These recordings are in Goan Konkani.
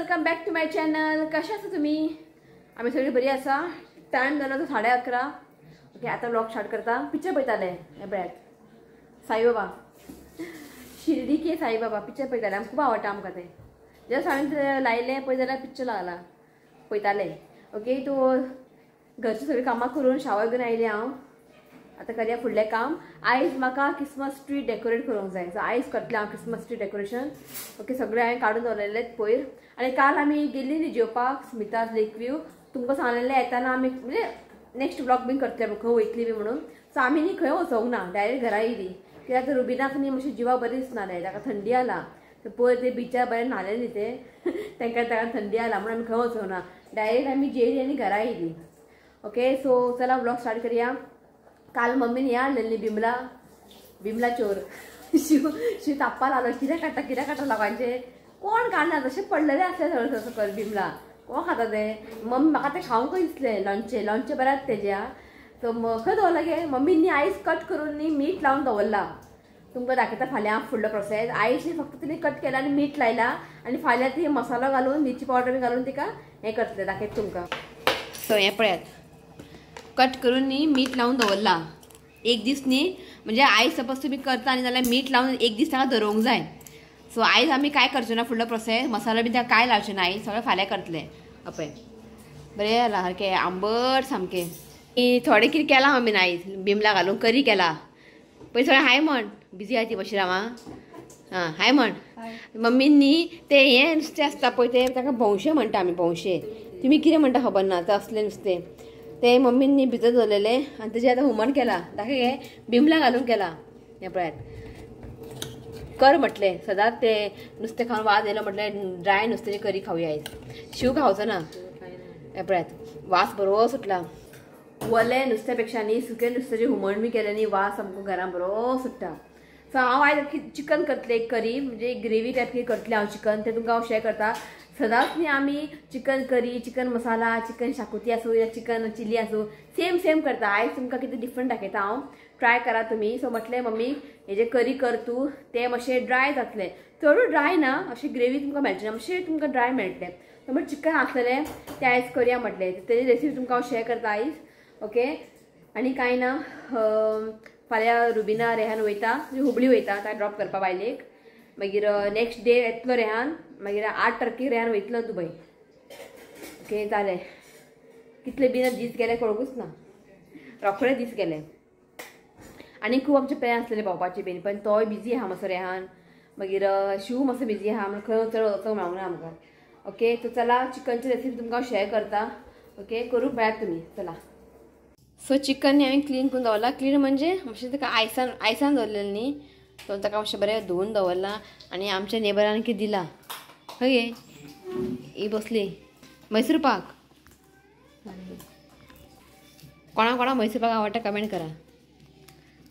Welcome back to my channel. कशें आसा तुमी? आमी सगळीं बरी आसा. टायम जालो तो 11:30. ओके, आतां व्लॉग स्टार्ट करता. पिक्चर पळयताले हें पळयात, साईबाबा शिर्डी के साईबाबा पिक्चर पळयताले. आमकां खूब आवडटा आमकां तें. जस्ट हांवें लायलें पळय जाल्यार पिक्चर लागला, पळयताले. ओके, तो घरची सगळीं कामां करून शावर घेवन आयलें हांव. आतां करया फुडलें काम. आयज म्हाका क्रिसमस ट्री डेकोरेट करूंक जाय. सो आयज करतलें हांव क्रिसमस ट्री डेकोरेशन. ओके, सगळें हांवें काडून दवरलेलें पयर. आनी काल आमी गेल्ली न्ही जेवपाक स्मिताज लेक व्यू. तुमकां सांगलेलें येताना आमी म्हणजे नेक्स्ट ब्लॉग बीन करतले खंय वयतली बी म्हणून. सो आमी न्ही खंय वचोंक ना, डायरेक्ट घरा येयली. कित्याक आतां रुबिनाक न्ही मातशें जिवाक बरें दिसनालें, ताका थंडी आला. पयर ते बिचार बरें न्हाले न्ही ते, तांकां ताका थंडी आला म्हणून आमी खंय वचोंक ना, डायरेक्ट आमी जेयली आनी घरा येयली. ओके, सो चला ब्लॉग स्टार्ट करया. काल मम्मीन हें हाडलेली बिमला, बिमला चोर. शिव शिव ताप्पा लागलो, कितें काडटा कितें काडटा लोकांचें कोण काडना, तशें पडलेलें आसलें सगळें सकयल बिमला कोण खाता तें. मम्मी म्हाका तें खावंक दिसलें, लोणचें लोणचें बरें आसता तेजें. सो खंय दवरलां गे मम्मीन न्ही आयज कट करून न्ही मीठ लावन दवरला. तुमकां दाखयता फाल्यां फुडलो प्रोसेस. आयज न्ही फक्त तिणें कट केला आनी मीठ लायला आनी फाल्यां ती मसालो घालून मिरची पावडर बी घालून तिका हें करतलें, दाखयता तुमकां. सो हें पळयात, कट करून न्ही मीठ लावन दवरला एक दीस न्ही. म्हणजे आयज सपोज तुमी करता न्ही जाल्यार मीठ लावन एक दीस ताका दवरूंक जाय. सो आयज आमी काय करचें ना फुडलो प्रोसेस, मसालो बी ताका काय लावचें ना, आयज सगळें फाल्यां करतलें. पळय बरें जाला सारकें आंबट सामकें. थोडें कितें केलां मम्मीन आयज बिमला घालून करी केला. पळय सगळें हाय म्हण, बिजी आहा ती बशीर हांव. आं हाय म्हण. मम्मीन न्ही तें हें नुस्तें आसता पळय तें, ताका भोंवशे म्हणटा आमी, भोंवशे. तुमी कितें म्हणटा खबर ना, तें असलें नुस्तें तें मम्मीन न्ही भितर दवरलेलें आनी तेजें आतां हुमण केलां. दाखय गे, बिमलां घालून केलां. हें पळयात, कर म्हटलें सदांच तें नुस्तें खावन वाज येयलो म्हटलें ड्राय नुस्त्याची करी खावया आयज. शिव खावचो ना. हें पळयात, वास बरो सुटला. वलें नुस्त्या पेक्षा न्ही सुकें नुस्त्याचें हुमण बी केलें न्ही वास सामको घरान बरो सुट्टा. सो हांव आयज चिकन करतलें एक करी, म्हणजे ग्रेवी टायप कितें करतलें हांव चिकन, तें तुमकां हांव शेअर करता. सदांच न्ही आमी chicken curry, chicken masala, chicken xacuti आसूं या चिकन चिली आसूं, सेम सेम करता. आयज तुमकां कितें डिफरंट दाखयता हांव, ट्राय करा तुमी. सो म्हटलें मम्मी हेजें करी कर तूं, तें मातशें ड्राय जातलें, चडूय ड्राय ना, अशें ग्रेवी तुमकां मेळचें ना, मातशें तुमकां ड्राय मेळटलें. सो म्हटलें चिकन आसलेलें तें आयज करया म्हटलें, तेजी रेसिपी तुमकां हांव शेअर करता आयज. ओके, आनी कांय ना, फाल्यां रुबिना रेहान वयता, हुबळी वयता ताका ड्रॉप करपा बायलेक. मागीर नेक्स्ट डे येतलो रेहान, मागीर 8 तारखेक रेहान वयतलो दुबय. ओके जालें, कितले बीन दीस गेले कळूंकच ना, रोखडे दीस गेले. आनी खूब आमचे प्लॅन आसलेले भोंवपाचे बीन, पण तोय बिजी आहा मातसो रेहान, मागीर शिव मातसो बिजी आहा म्हणून खंय चड वचोंक मेळूंक ना आमकां. ओके, तो चला चिकनची रेसिपी तुमकां हांव शेअर करता. ओके, करूंक मेळात तुमी, चला. सो चिकन न्ही हांवें क्लीन करून दवरलां. क्लीन म्हणजे मातशें ताका आयसान आयसान दवरलेलें न्ही, सो ताका मातशें बरें धुवून दवरलां. आनी आमच्या नेबरान कितें दिलां, हय गे ही बसली मैसूर पाक. कोणा कोणा मैसूर पाक आवडटा कमेंट करा.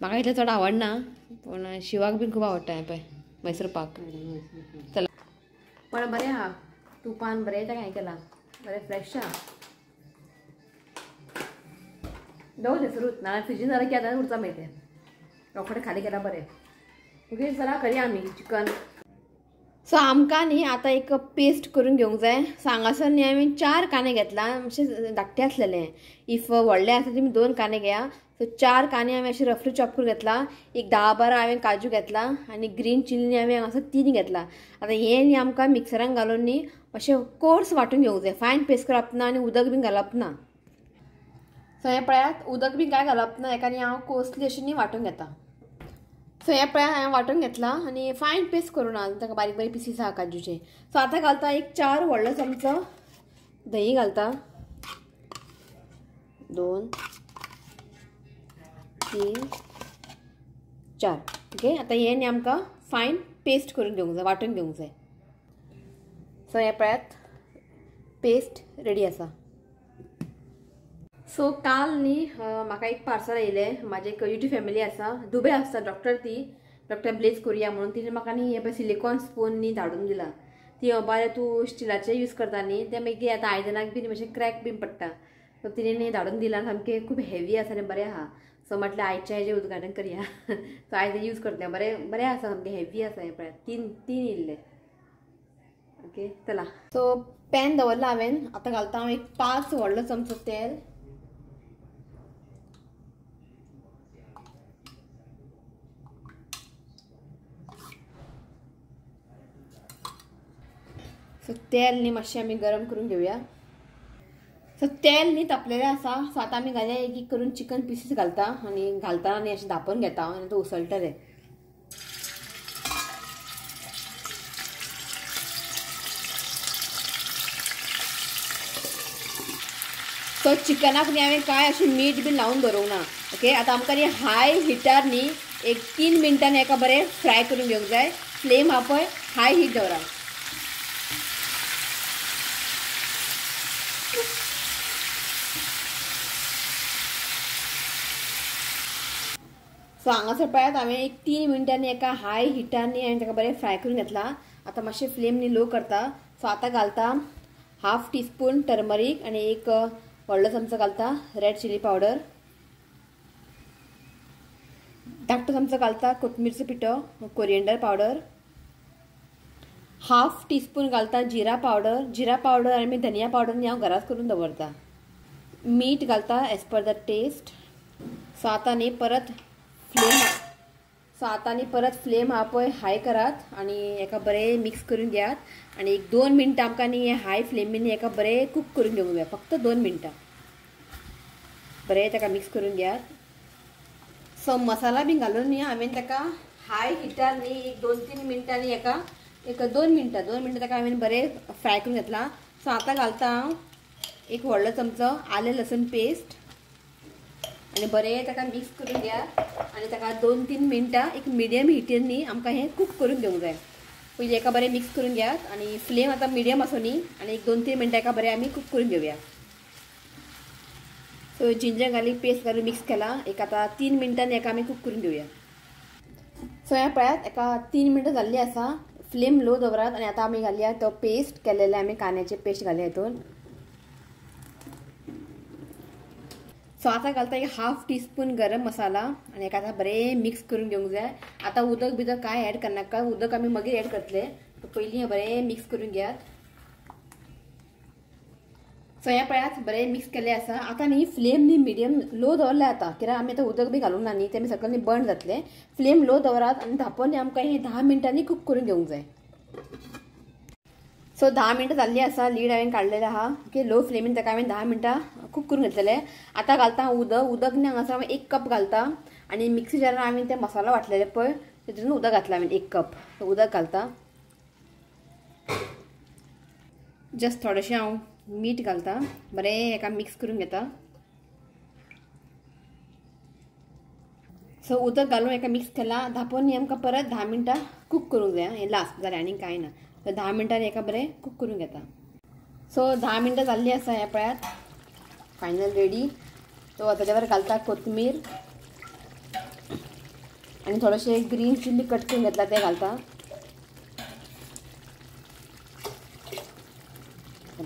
म्हाका इतलें चड आवडना, पूण शिवाक बीन खूब आवडटा हें पळय मैसूर पाक. चला, पण बरें आहा, तुपान बरें ताका हें केलां, बरें फ्रेश आहा. दवर थंयसरूच, नाल्यार फ्रिजीन जाल्यार की आतां उरता मागीर तें, रोखडें खाली केल्यार बरें. ओके, चला करया आमी चिकन. सो आमकां न्ही आतां एक पेस्ट करून घेवंक जाय. सो हांगासर न्ही हांवें 4 कांदे घेतला, मातशे धाकटे आसलेले. If व्हडले आसा तुमी 2 कांदे घेया. सो 4 कांदे हांवें अशे रफली चॉप करून घेतला. एक 10-12 हांवें काजू घेतला आनी ग्रीन चिली हांवें हांगासर 3 घेतला. आतां हें न्ही आमकां मिक्सरान घालून न्ही मातशें कोर्स वांटून घेवंक जाय, फायन पेस्ट करप ना आनी उदक बीन घालप ना. सो हें पळयात, उदक बी कांय घालप ना, हेका न्ही हांव कोर्सली अशें न्ही वांटून घेता. सो हें पळयात, हांवें वांटून घेतलां आनी फायन पेस्ट करूं ना, ताका बारीक बारीक पिसीस आहा काजूचे. सो आतां घालता एक 4 व्हडलो चमचो दही घालता, 2 3 4. ओके, आतां हें न्ही आमकां फायन पेस्ट करून घेवंक जाय, वांटून घेवंक जाय. सो हें पळयात, पेस्ट रेडी आसा. सो काल न्ही म्हाका एक पार्सल येयलें. म्हाजी एक युट्यूब फॅमिली आसा, दुबय आसता डॉक्टर, ती डॉक्टर ब्लेज कोरिया म्हणून. तिणें म्हाका न्ही हें पळय सिलिकॉन स्पून न्ही धाडून दिला. ती बाबा तूं स्टिलाचें यूज करता न्ही, तें मागीर आतां आयदनाक बीन मातशें क्रॅक बीन पडटा. सो तिणें न्ही धाडून दिलां, सामकें खूब हेवी आसा आनी बरें आहा. सो म्हटलें आयच्या हेजें उद्घाटन करया. सो आयज यूज करतलें, बरें बरें आसा, सामकें हेवी आसा. हें पळयात, 3 येयल्लें. ओके चला सो पॅन दवरला हांवें. आतां घालता हांव एक 5 व्हडलो चमचो तेल. सो तेल न्ही मातशें आमी गरम करून घेवया. सो तेल न्ही तापलेलें आसा. सो आतां आमी घालया एक एक करून चिकन पिसीस घालता आनी घालता आनी अशें धांपून घेता आनी तो उसळटलें. सो चिकनाक न्ही हांवें कांय अशें मीठ बीन लावन दवरूंक ना. ओके आतां आमकां न्ही हाय हिटार न्ही एक 3 मिनटांनी एका बरें फ्राय करून घेवंक जाय. फ्लेम हा पळय हाय हीट दवरा. सो हांगासर पळयात हांवें एक 3 मिनटांनी एका हाय हिटार न्ही हांवें ताका बरें फ्राय करून घेतला. आतां मातशें फ्लेम न्ही लो करता. सो आतां घालता 1/2 टीस्पून टर्मरीक आनी एक व्हडलो चमचो घालता रेड चिली पावडर. धाकटो चमचो घालता कोथमिरचो पिठो कोरिएंडर पावडर. 1/2 टीस्पून घालता जिरा पावडर. जिरा पावडर आनी धनिया पावडर न्ही हांव घरांत करून दवरता. मीठ घालता as per the test. So आतां न्ही परत फ्लेम सो आतां न्ही परत फ्लेम हा पळय हाय करात आनी एका बरें मिक्स करून घेयात आनी एक 2 मिनटां आमकां न्ही हाय फ्लेमीन एका बरें कूक करून घेवंक जाय. फक्त 2 मिनटां बरें ताका मिक्स करून घेयात. सो मसाला बी घालून न्ही हांवें ताका हाय हिटार न्ही एक 2-3 मिनटांनी एका एक 2 मिनटां 2 मिनटां ताका हांवें बरें फ्राय करून घेतला. सो आतां घालता हांव एक व्हडलो चमचो आलें लसूण पेस्ट आनी बरें ताका मिक्स करून घेयात आनी ताका 2-3 मिनटां एक मिडियम हिटीर न्ही आमकां हें कूक करून घेवंक जाय. पयलीं एका बरें मिक्स करून घेयात आनी फ्लेम आतां मिडियम आसूं न्ही आनी एक 2-3 मिनटां एका बरें आमी कूक करून घेवया. सो जिंजर गार्लीक पेस्ट घालून मिक्स केला. एक आतां 3 मिनटांनी एका आमी कूक करून घेवया. सो हें पळयात एका 3 मिनटां जाल्लीं आसा. फ्लेम लो दवरात आनी आतां आमी घालया तो पेस्ट केलेले आमी कांद्याचे पेस्ट घालया हितून. सो आतां घालता एक 1/2 टीस्पून गरम मसाला आनी एका आतां बरें मिक्स करून घेवंक जाय. आतां उदक बिदक कांय एड करनाका, उदक आमी मागीर एड करतले. पयलीं हें बरें मिक्स करून घेयात. सो हें पळयात बरें मिक्स केल्लें आसा. आतां न्ही फ्लेम न्ही मिडियम लो दवरलें आतां कित्याक आमी आतां उदक बी घालूंक ना न्ही तें आमी सकयल न्ही बर्न जातलें. फ्लेम लो दवरात आनी धांपून न्ही आमकां हें 10 मिनटांनी कूक करून घेवंक जाय. सो 10 मिनटां जाल्लीं आसा. लीड हांवें काडलेलें आहा. ओके लो फ्लेमीन ताका हांवें 10 मिनटां कूक करून घेतलेलें. आतां घालता हांव उदक. उदक न्ही हांगासर हांवें 1 कप घालता आनी मिक्सी जारान हांवें ते मसालो वांटलेले पळय तितून उदक घातलां हांवें 1 कप उदक घालता. जस्ट थोडेशें हांव मीठ घालता. बरें हेका मिक्स करून घेता. सो उदक घालून हेका मिक्स केलां. धांपून न्ही आमकां परत 10 मिनटां कूक करूंक जाय. हें लास्ट जालें आनी कांय ना. 10 मिनटांनी एका बरें कूक करून घेता. सो 10 मिनटां जाल्लीं आसा. हें पळयात फायनल रेडी. सो ताच्यावर घालता कोथमीर आनी थोडेशें ग्रीन चिल्ली कट करून घेतला तें घालता.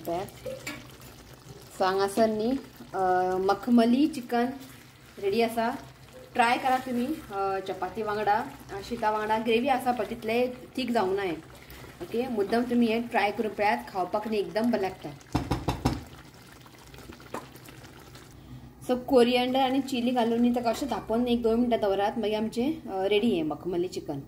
पळयात सो हांगासर न्ही मखमली चिकन रेडी आसा. ट्राय करा तुमी चपाती वांगडा शिता वांगडा. ग्रेवी आसा पळय तितलें थीक जावंक ना हें. ओके मुद्दम तुमी हें ट्राय करून पळयात. खावपाक न्ही एकदम बरें लागता. सो कोरिएंडर आनी चिली घालून न्ही ताका अशें धांपून एक 2 मिनटां दवरात. मागीर आमचें रेडी हें मखमली चिकन.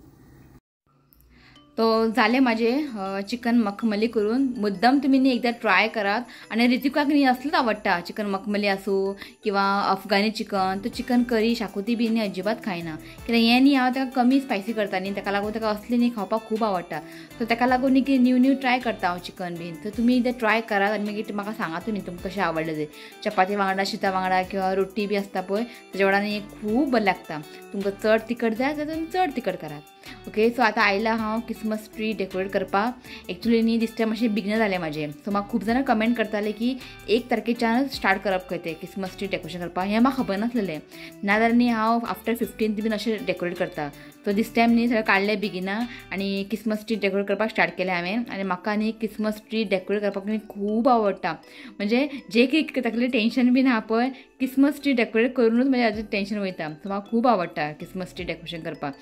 तो जालें म्हाजें चिकन मखमली करून. मुद्दम तुमी न्ही एकदां ट्राय करात. आनी ऋतिकाक न्ही असलेंच आवडटा चिकन मखमली आसूं किंवा अफगानी चिकन. तो चिकन करी शाकुती बी न्ही अजिबात खायना कित्याक हें न्ही हांव ताका कमी स्पायसी करता न्ही ताका लागून ताका असलें न्ही खावपाक खूब आवडटा. सो ताका लागून न्ही की न्यू न्यू ट्राय करता हांव चिकन बीन. सो तुमी एकदां ट्राय करात आनी मागीर म्हाका सांगा तुमी तुमकां कशें आवडलें तें. चपाती वांगडा शिता वांगडा किंवा रोटी बी आसता पळय ताच्या वांगडा न्ही खूब बरें लागता. तुमकां चड तिखट जाय जाल्यार तुमी चड तिखट करात. ओके सो आतां आयला हांव क्रिसमस ट्री डेकोरेट करपाक. एक्चुअली न्ही दीस टायम मातशें बिगन जालें म्हाजें. सो म्हाका खूब जाणां कमेंट करताले की 1 तारखेच्यानच स्टार्ट करप खंय तें क्रिसमस ट्री डेकोरेशन करपाक. हें म्हाका खबर नासलेलें. नाजाल्यार न्ही हांव आफ्टर 15 बीन अशें डेकोरेट करता. सो दीस टायम न्ही सगळें काडलें बेगिना आनी क्रिसमस ट्री डेकोरेट करपाक स्टार्ट केलें हांवें. आनी म्हाका न्ही क्रिसमस ट्री डेकोरेट करपाक न्ही खूब आवडटा. म्हणजे जे कितें तकलें टेंशन बी ना पळय क्रिसमस ट्री डेकोरेट करूनच म्हजें टेंशन वयता. सो म्हाका खूब आवडटा क्रिसमस ट्री डेकोरेशन करपाक.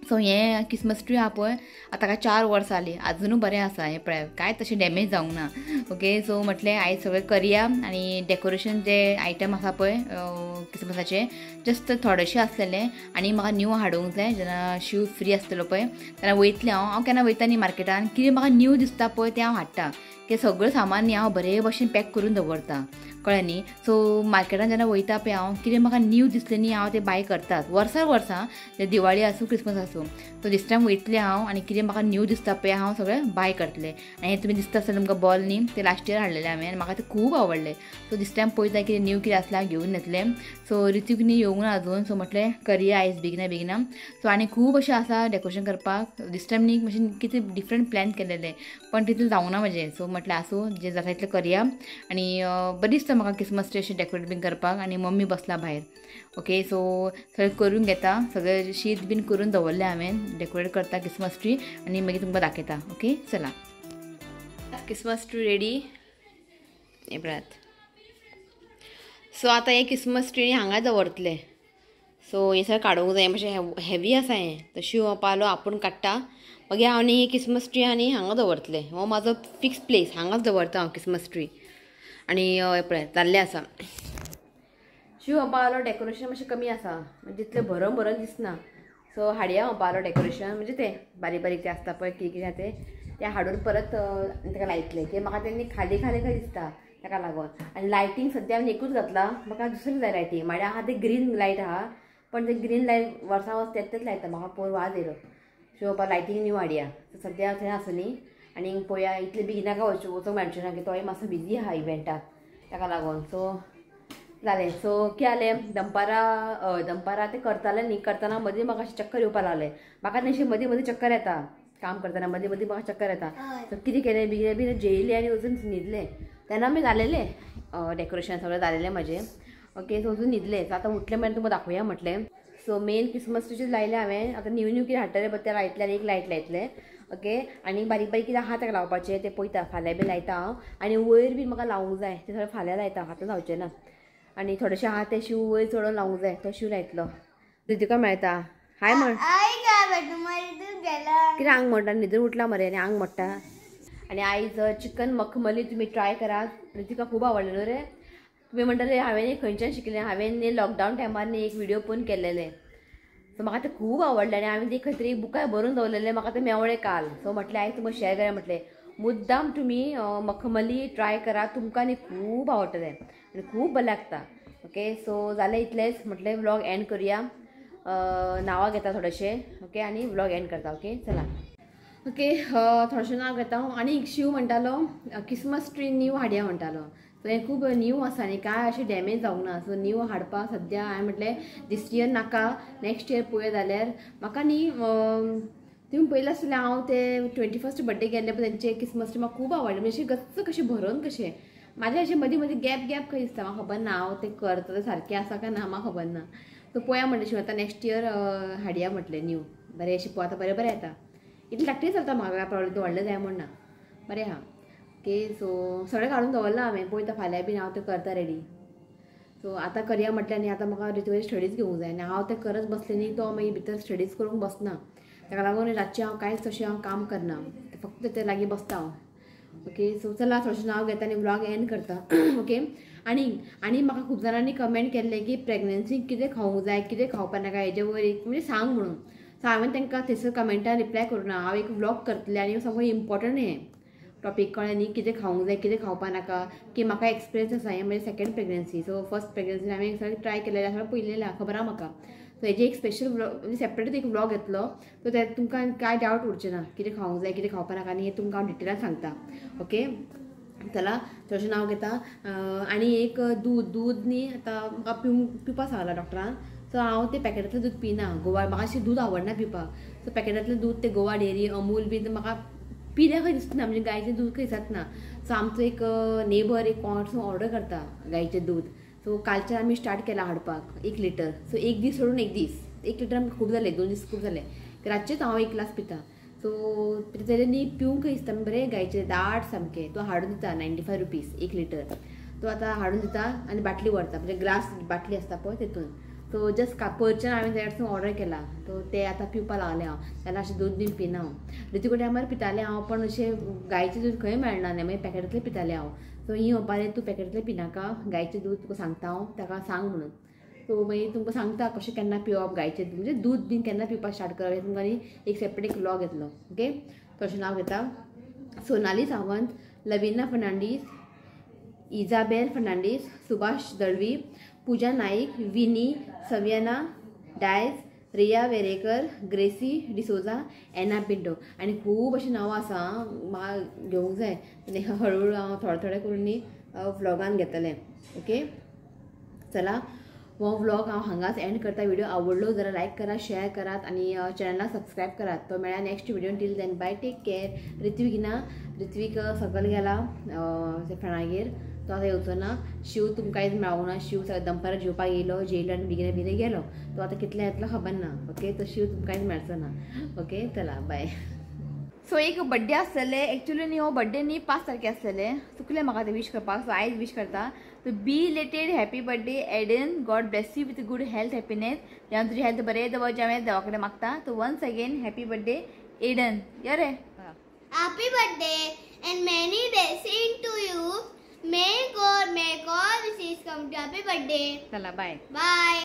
सो हें क्रिसमस ट्री आहा पळय आतां काय 4 वर्सां जालीं आजुनूय बरें आसा. हें पळय कांय तशें डॅमेज जावंक ना. ओके सो म्हटलें आयज सगळें करया आनी डेकोरेशन जे आयटम आसा पळय क्रिसमसाचे जस्ट थोडेशें आसलेलें आनी म्हाका न्यू हाडूंक जाय. जेन्ना शिव फ्री आसतलो पळय तेन्ना वयतलें हांव. हांव केन्ना वयता न्ही मार्केटान कितें म्हाका न्यू दिसता पळय तें हांव हाडटा. की सगळें सामान न्ही हांव बरे भशेन पॅक करून दवरता कळ्ळें न्ही. सो मार्केटान जेन्ना वयता पळय हांव कितें म्हाका न्यू दिसलें न्ही हांव तें बाय करतात वर्सां वर्सां, दिवाळी आसूं क्रिसमस आसूं. सो दीस टायम वयतलें हांव आनी कितें म्हाका न्यू दिसता पळय हांव सगळें बाय करतलें. आनी हें तुमी दिसता आसतलें तुमकां बॉल न्ही ते लास्ट इयर हाडलेलें हांवें आनी म्हाका तें खूब आवडलें. सो दीस टायम पळयता कितें न्यू कितें आसलें हांव घेवन येतलें. सो ऋतिक न्ही येवंक ना अजून. सो म्हटलें करया आयज बेगिना बेगिना. सो आनी खूब अशें आसा डेकोरेशन करपाक दीस टायम न्ही मातशें कितें डिफरंट प्लॅन केलेलें पण तितलें जावंक ना म्हजें. सो म्हटलें आसूं जें जाता तितलें करया आनी बरें दिसता म्हाका क्रिसमस ट्री अशें डेकोरेट बीन करपाक. आनी मम्मी बसला भायर. ओके सो सगळें करून घेता, सगळें शीत बीन करून दवरलें हांवें, डेकोरेट करता क्रिसमस ट्री आनी मागीर तुमकां दाखयता. ओके चला क्रिसमस ट्री रेडी हें पळयात. सो आतां हें क्रिसमस ट्री हांगा दवरतलें. सो हें सगळें काडूंक जाय, मातशें हेवी आसा हें. तो शिव पालो आपूण काडटा मागीर हांव न्ही क्रिसमस ट्री आनी हांगा दवरतलें. हो म्हाजो फिक्स प्लेस, हांगाच दवरता हांव क्रिसमस ट्री. आनी पळय जाल्लें आसा. शिव पालो डेकोरेशन मातशें कमी आसा, म्हणजे तितलें भरोन भरोन दिसना. सो हाडया पालो डेकोरेशन म्हणजे तें बारीक बारीक तें आसता पळय कितें कितें तें तें हाडून परत ताका लायतलें. की म्हाका तें खाली खाली खंय दिसता ताका लागून. आनी लायटींग सद्या हांवें एकूच घातला, म्हाका दुसरें जाय लायटींग. म्हाज्या आहा तें ग्रीन लायट आहा पण ते ग्रीन लायट वर्सां वर्स तेच तेच लायता, म्हाका पळोवन वाज येयलो. सो बाबा लायटींग न्यू हाडया. सद्या थंय आसा न्ही आनी पळोवया इतलें बेगिनाका वचूंक मेळचें ना की तोय मातसो बिजी आहा इव्हेंटाक ताका लागून. सो जालें. सो कितें जालें दनपारां दनपारां तें करतालें न्ही, करतना मदीं म्हाका अशें चक्कर येवपाक लागलें. म्हाका न्ही अशें मदीं मदीं चक्कर येता काम करतना, मदीं मदीं म्हाका चक्कर येता. सो कितें केलें बेगीन बेगीन जेयलें आनी वचून न्हिदलें. तेन्ना आमी जालेलें डेकोरेशन सगळें जालेलें म्हजें. ओके सो वचून न्हिदलें. सो आतां उठलें मागीर तुमकां दाखोवया म्हटलें. सो मेन क्रिसमस ट्रीचेर लायलें हांवें. आतां न्यू न्यू कितें हाडटलें पळय तें लायतलें आनी एक लायट लायतलें. ओके आनी बारीक बारीक कितें आहा ताका लावपाचें तें पळयता, फाल्यां बी लायता हांव. आनी वयर बी म्हाका लावूंक जाय तें सगळें फाल्यां लायता, आतां जावचें ना. आनी थोडेशें आहा तें शीव वयर चडोवन लावूंक जाय, तो शीव लायतलो. ऋतिका मेळटा हाय म्हण कितें आंग मोडटा, न्हिदून उठला मरे आनी आंग मोडटा. आनी आयज चिकन मखमली तुमी ट्राय करात, ऋतिका खूब आवडलें न्हू रे. तुमी म्हणटले हांवें खंयच्यान शिकलें, हांवें न्ही लॉकडावन टायमार न्ही एक व्हिडियो पळोवन केल्लेलें. सो म्हाका तें खूब आवडलें आनी हांवें ते खंय तरी बुकाय बरोवन दवरलेलें, म्हाका तें मेवळें काल. सो म्हटलें आयज तुमकां शेअर करा म्हटलें. मुद्दाम तुमी मखमली ट्राय करा, तुमकां न्ही खूब आवडटलें आनी खूब बरें लागता. ओके सो जालें इतलेंच म्हटलें व्लॉग एंड करुया. नांवां घेता थोडेशें. ओके आनी व्लॉग एंड करता. ओके चला. ओके थोडेशें नांव घेता हांव. आनी एक शीव म्हणटालो क्रिसमस ट्री न्यू हाडया म्हणटालो. सो हें खूब न्यू आसा न्ही, कांय अशें डॅमेज जावंक ना. सो न्यू हाडपाक सद्या हांवें म्हटलें दीस इयर नाका, नेक्स्ट इयर पळोवया. जाल्यार म्हाका न्ही तुमी पयलें आसतलें हांव ते 21st birthday गेल्ले पळय तेंचे क्रिसमस ट्री म्हाका खूब आवडलें. म्हणजे अशें गच्च कशें भरोन कशें म्हाजें अशें मदीं मदीं गॅप गॅप खंय दिसता, म्हाका खबर ना हांव तें करता तें सारकें आसा काय ना म्हाका खबर ना. सो पळोवया म्हणलें शिव आतां नेक्स्ट इयर हाडया म्हटलें न्यू बरें अशें पळय आतां बरें बरें येता. इतलें धाकटें चलता म्हाका प्रॉब्लेम, तें व्हडलें जाय म्हण ना, बरें आहा. ओके सो सगळें काडून दवरलां हांवें, पळयता फाल्यां बीन हांव तें करता रेडी. सो आतां करया म्हटलें आनी आतां म्हाका ऋतुवेर स्टडीज घेवंक जाय आनी हांव तें करत बसलें न्ही तो मागीर भितर स्टडीज करूंक बसना, ताका लागून रातचें हांव कांयच तशें हांव काम करना, फक्त ते लागीं बसता हांव. ओके सो चला थोडेशें नांव घेता आनी व्लॉग एंड करता. ओके आनी आनी म्हाका खूब जाणांनी कमेंट केल्लें की प्रेग्नन्सीक कितें खावंक जाय कितें खावपाक नाका हेजे वयर एक म्हणजे सांग म्हणून. सो हांवें तांकां थंयसर कमेंटान रिप्लाय करूं ना, हांव एक व्लॉग करतलें आनी सामको इम्पोर्टंट हें टॉपीक कळ्ळें न्ही, कितें खावंक जाय कितें खावपाक नाका. की म्हाका एक्सपिरियन्स आसा, हें म्हजें second pregnancy. So first pregnancy हांवें सगळें ट्राय केलेलें सगळें पळयलेलें खबर आहा म्हाका. सो हेजे एक स्पेशल व्लॉग म्हणजे सेपरेट एक व्लॉग येतलो, सो ते तुमकां कांय डावट उरचें ना कितें खावंक जाय कितें खावपाक नाका आनी हें तुमकां हांव डिटेलान सांगता. ओके चला थोडेशें नांव घेता. आनी एक दूद दूद न्ही आतां म्हाका पिवपाक सांगलां डॉक्टरान. सो हांव तें पॅकेटांतलें दूद पिना, गोवा म्हाका अशें दूद आवडना पिवपाक. सो पॅकेटांतलें दूद तें गोवा डेअरी अमूल बी म्हाका पिल्या खंय दिसना, म्हणजे गायचें दूद खंय दिसना. सो आमचो एक नेबर एक कोण ऑर्डर करता गायचें दूद. सो कालच्यान आमी स्टार्ट केलां हाडपाक 1 लिटर. सो एक दीस सोडून एक दीस, 1 लिटर आमकां खूब जालें, 2 दीस खूब जाले. रातचेच हांव 1 ग्लास पिता. सो जाल्यार न्ही पिवंक खंय दिसता बरें गायचें दाट सामकें. तो हाडून दिता 95 रुपीज 1 लिटर. तो आतां हाडून दिता आनी बाटली व्हरता, म्हणजे ग्लास बाटली आसता पळय तेतून. सो जस्ट कापरच्यान हांवें तेज्या ऑर्डर केला. सो ते आतां पिवपाक लागलें हांव, जाल्यार अशें दूद बीन पिना हांव. ऋतिक टायमार पितालें हांव, पण अशें गायचें दूद खंय मेळना न्ही, मागीर पॅकेटांतलें पितालें हांव. सो ही म्हणपा लागली तूं पॅकेटांतलें पिनाका, गायचें दूद तुका सांगता हांव, ताका सांग म्हणून. सो मागीर तुमकां सांगता कशें केन्ना पिवप गायचें दूद, म्हणजे दूद बीन केन्ना पिवपाक स्टार्ट करप हें तुमकां न्ही एक सेपरेट एक व्लॉग येतलो. ओके, तशें नांव घेता सोनाली सावंत, लवीना फर्नांडीस, इजाबेल फर्नांडीस, सुभाष दळवी, पूजा नाईक, विनी, सवियाना डायस, रिया वेरेकर, ग्रेसी डिसोजा, एना पिंटो. आनी खूब अशीं नांवां आसा म्हाका घेवंक जाय, आनी हळूहळू हांव थोडे थोडे करून न्ही व्लॉगान घेतलें. ओके, चला हो व्लॉग हांव हांगाच एंड करता. व्हिडिओ आवडलो जाल्यार लायक करात, शेअर करात आनी चॅनलाक सबस्क्रायब करात. तो मेळ्ळा next video. Till then bye, take care. Ritvik ना, ऋत्वीक सकयल गेला फ्रेंडागेर, तो आतां येवचो ना. शिव तुमकां आयज मेळूंक ना, शिव दनपारां जेवपाक येयलो, जेयलो आनी बेगीन बेगीन गेलो. तो आतां कितले येतलो खबर ना. ओके, तो शिव तुमकां आयज मेळचो ना. ओके, चला बाय. सो एक बड्डे आसलेले एक्चुअली न्ही, हो बड्डे न्ही 5 तारखे आसलेले, चुकलें म्हाका ते विश करपाक. सो आयज विश करता. So belated happy birthday Aiden, God bless you with good health, happiness. जेन्ना तुजी हेल्थ बरें दवर, जें देवा कडेन मागता. So once again happy birthday Aiden. यो रे. Happy birthday and many blessing to you. May God make all wishes come to. Happy birthday. चला बाय बाय.